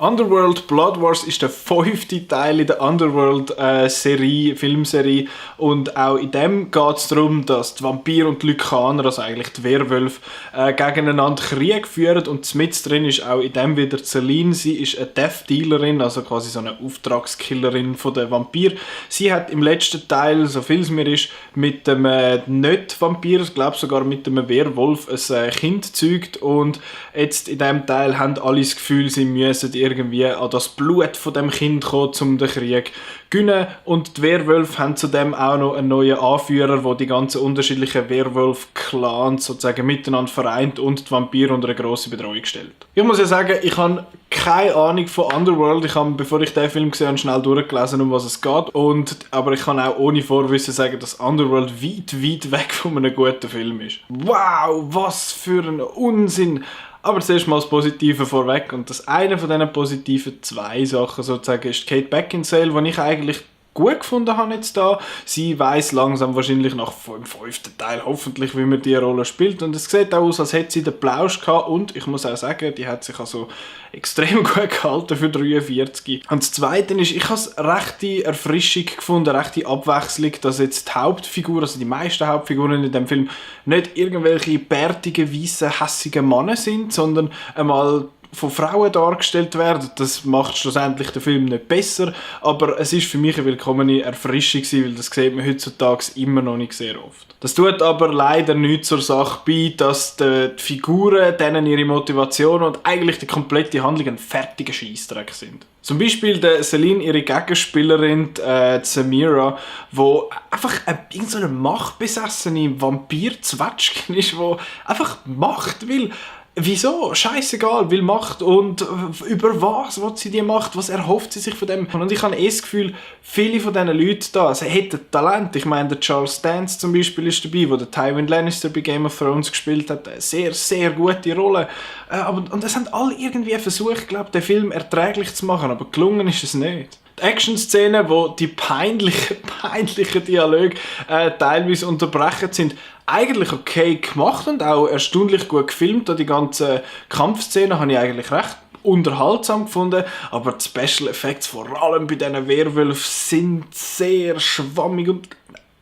Underworld Blood Wars ist der 5. Teil in der Underworld-Filmserie und auch in dem geht es darum, dass die Vampire und die Lykaner, also eigentlich die Werwölfe, gegeneinander Krieg führen und mit drin ist auch in dem wieder Celine. Sie ist eine Death Dealerin, also quasi so eine Auftragskillerin von der Vampir. Sie hat im letzten Teil, so viel es mir ist, mit dem Nicht-Vampir, ich glaube sogar mit dem Werwolf, ein Kind gezeugt und jetzt in diesem Teil haben alle das Gefühl, sie müssen irgendwie an das Blut von dem Kind kommen, um den Krieg zu gewinnen. Und die Werwölfe haben zudem auch noch einen neuen Anführer, der die ganzen unterschiedlichen Werwolf-Clans sozusagen miteinander vereint und die Vampire unter eine grosse Bedrohung stellt. Ich muss ja sagen, ich habe keine Ahnung von Underworld. Ich habe, bevor ich den Film gesehen habe, schnell durchgelesen, um was es geht. Aber ich kann auch ohne Vorwissen sagen, dass Underworld weit weg von einem guten Film ist. Wow, was für ein Unsinn! Aber zuerst mal das Positive vorweg. Und das eine von diesen positiven zwei Sachen sozusagen ist Kate Beckinsale, die ich eigentlich gut gefunden habe jetzt da. Sie weiss langsam wahrscheinlich nach dem 5. Teil hoffentlich, wie man diese Rolle spielt. Und es sieht auch aus, als hätte sie den Plausch gehabt. Und ich muss auch sagen, die hat sich also extrem gut gehalten für 43. Und das Zweite ist, ich habe es rechte Erfrischung gefunden, rechte Abwechslung, dass jetzt die Hauptfiguren, also die meisten Hauptfiguren in dem Film, nicht irgendwelche bärtigen, weißen, hässigen Männer sind, sondern einmal von Frauen dargestellt werden. Das macht schlussendlich den Film nicht besser, aber es ist für mich eine willkommene Erfrischung, weil das sieht man heutzutage immer noch nicht sehr oft. Das tut aber leider nicht zur Sache bei, dass die Figuren, denen ihre Motivation und eigentlich die komplette Handlung ein fertiger Scheissdreck sind. Zum Beispiel der Celine, ihre Gegenspielerin, Samira, die einfach irgendeine machtbesessene Vampir-Zwetschgen ist, die einfach Macht will. Wieso? Scheißegal, will Macht und über was will sie die Macht? Was erhofft sie sich von dem? Und ich habe das Gefühl, viele von diesen Leuten da, sie hätten Talent. Ich meine, der Charles Dance zum Beispiel ist dabei, der Tywin Lannister bei Game of Thrones gespielt hat. Eine sehr, sehr gute Rolle. Und es haben alle irgendwie versucht, glaube ich, den Film erträglich zu machen, aber gelungen ist es nicht. Die Action-Szenen, wo die peinlichen Dialoge teilweise unterbrechen sind, eigentlich okay gemacht und auch erstaunlich gut gefilmt. Die ganzen Kampfszenen habe ich eigentlich recht unterhaltsam gefunden, aber die Special Effects, vor allem bei diesen Werwölfen, sind sehr schwammig und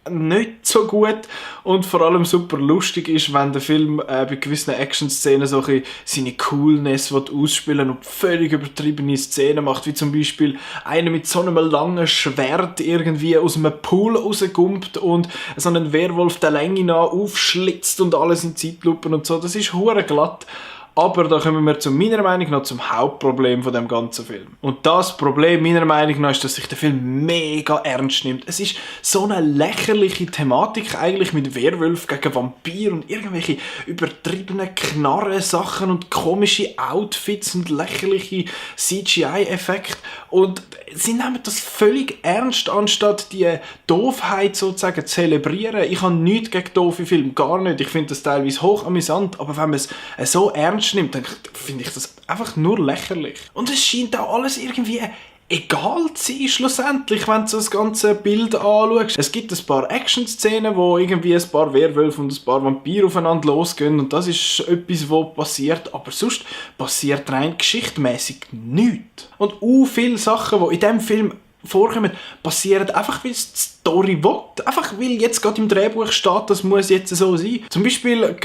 nicht so gut und vor allem super lustig ist, wenn der Film bei gewissen Action-Szenen so seine Coolness ausspielen und völlig übertriebene Szenen macht, wie zum Beispiel einer mit so einem langen Schwert irgendwie aus einem Pool rauskommt und so einen Werwolf der Länge nach aufschlitzt und alles in Zeitlupen und so. Das ist hure glatt. Aber da kommen wir zu meiner Meinung nach zum Hauptproblem von dem ganzen Film. Und das Problem meiner Meinung nach ist, dass sich der Film mega ernst nimmt. Es ist so eine lächerliche Thematik eigentlich mit Werwölfen gegen Vampir und irgendwelche übertriebenen Knarren-Sachen und komische Outfits und lächerliche CGI-Effekte. Und sie nehmen das völlig ernst, anstatt die Doofheit sozusagen zu zelebrieren. Ich habe nichts gegen doofe Filme, gar nicht. Ich finde das teilweise hochamüsant, aber wenn man es so ernst nimmt, dann finde ich das einfach nur lächerlich. Und es scheint auch alles irgendwie egal zu sein, schlussendlich, wenn du so das ganze Bild anschaust. Es gibt ein paar Action-Szenen, wo irgendwie ein paar Werwölfe und ein paar Vampire aufeinander losgehen und das ist etwas, was passiert, aber sonst passiert rein geschichtmäßig nichts. Und viele Sachen, die in diesem Film vorkommen, passieren einfach, weil es die Story will. Einfach, weil jetzt gerade im Drehbuch steht, das muss jetzt so sein. Zum Beispiel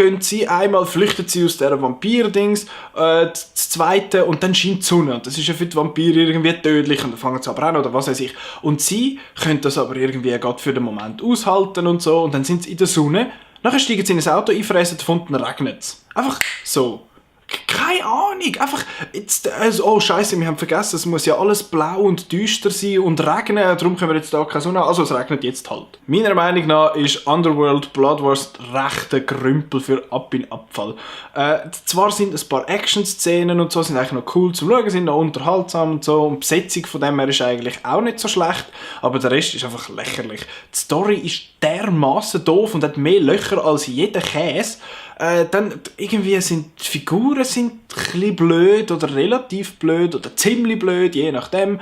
flüchtet sie aus dieser Vampir-Dings, das Zweite, und dann scheint die Sonne. Und das ist ja für die Vampire irgendwie tödlich und dann fangen sie aber an oder was weiß ich. Und sie können das aber irgendwie gerade für den Moment aushalten und so. Und dann sind sie in der Sonne. Nachher steigen sie in ein Auto, einfressen davon, dann regnet es. Einfach so. Keine Ahnung, einfach, oh Scheiße, wir haben vergessen, es muss ja alles blau und düster sein und regnen, darum können wir jetzt da keine Sonne, also es regnet jetzt halt. Meiner Meinung nach ist Underworld Blood Wars recht ein Grümpel für Ab in Abfall. Zwar sind ein paar Action-Szenen und so, sind eigentlich noch cool zum Schauen, sind noch unterhaltsam und so, und die Besetzung von dem her ist eigentlich auch nicht so schlecht, aber der Rest ist einfach lächerlich. Die Story ist dermaßen doof und hat mehr Löcher als jeder Käse. Dann irgendwie sind die Figuren sind ein bisschen blöd oder relativ blöd oder ziemlich blöd, je nachdem.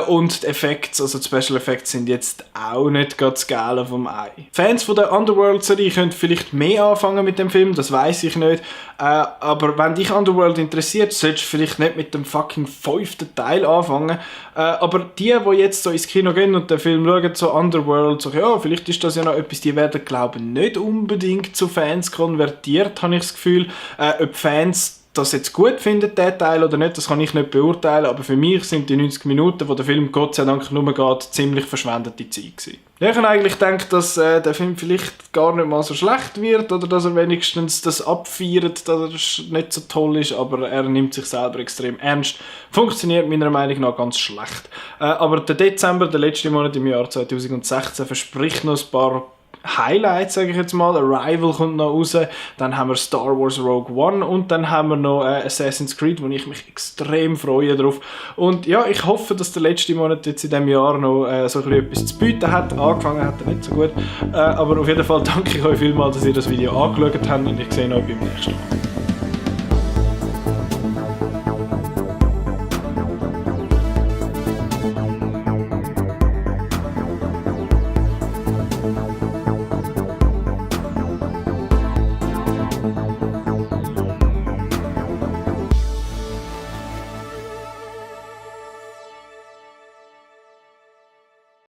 Und die Effekte, also die Special Effects sind jetzt auch nicht ganz das Gelbe vom Ei. Fans von der Underworld-Serie können vielleicht mehr anfangen mit dem Film, das weiß ich nicht. Aber wenn dich Underworld interessiert, solltest du vielleicht nicht mit dem fucking 5. Teil anfangen. Aber die jetzt so ins Kino gehen und den Film schauen, so Underworld, so, ja, vielleicht ist das ja noch etwas, die werden, glaube ich, nicht unbedingt zu Fans konvertiert, habe ich das Gefühl. Ob Fans das jetzt gut finden, der Teil oder nicht, das kann ich nicht beurteilen, aber für mich sind die 90 Minuten, wo der Film Gott sei Dank nur geht, ziemlich verschwendete Zeit gewesen. Ich habe eigentlich gedacht, dass der Film vielleicht gar nicht mal so schlecht wird oder dass er wenigstens das abfeiert, dass er nicht so toll ist, aber er nimmt sich selber extrem ernst. Funktioniert meiner Meinung nach ganz schlecht. Aber der Dezember, der letzte Monat im Jahr 2016, verspricht noch ein paar Highlights, sage ich jetzt mal. Arrival kommt noch raus, dann haben wir Star Wars Rogue One und dann haben wir noch Assassin's Creed, wo ich mich extrem freue drauf. Und ja, ich hoffe, dass der letzte Monat jetzt in diesem Jahr noch so ein bisschen etwas zu bieten hat. Angefangen hat er nicht so gut, aber auf jeden Fall danke ich euch vielmals, dass ihr das Video angeschaut habt und ich sehe euch beim nächsten Mal.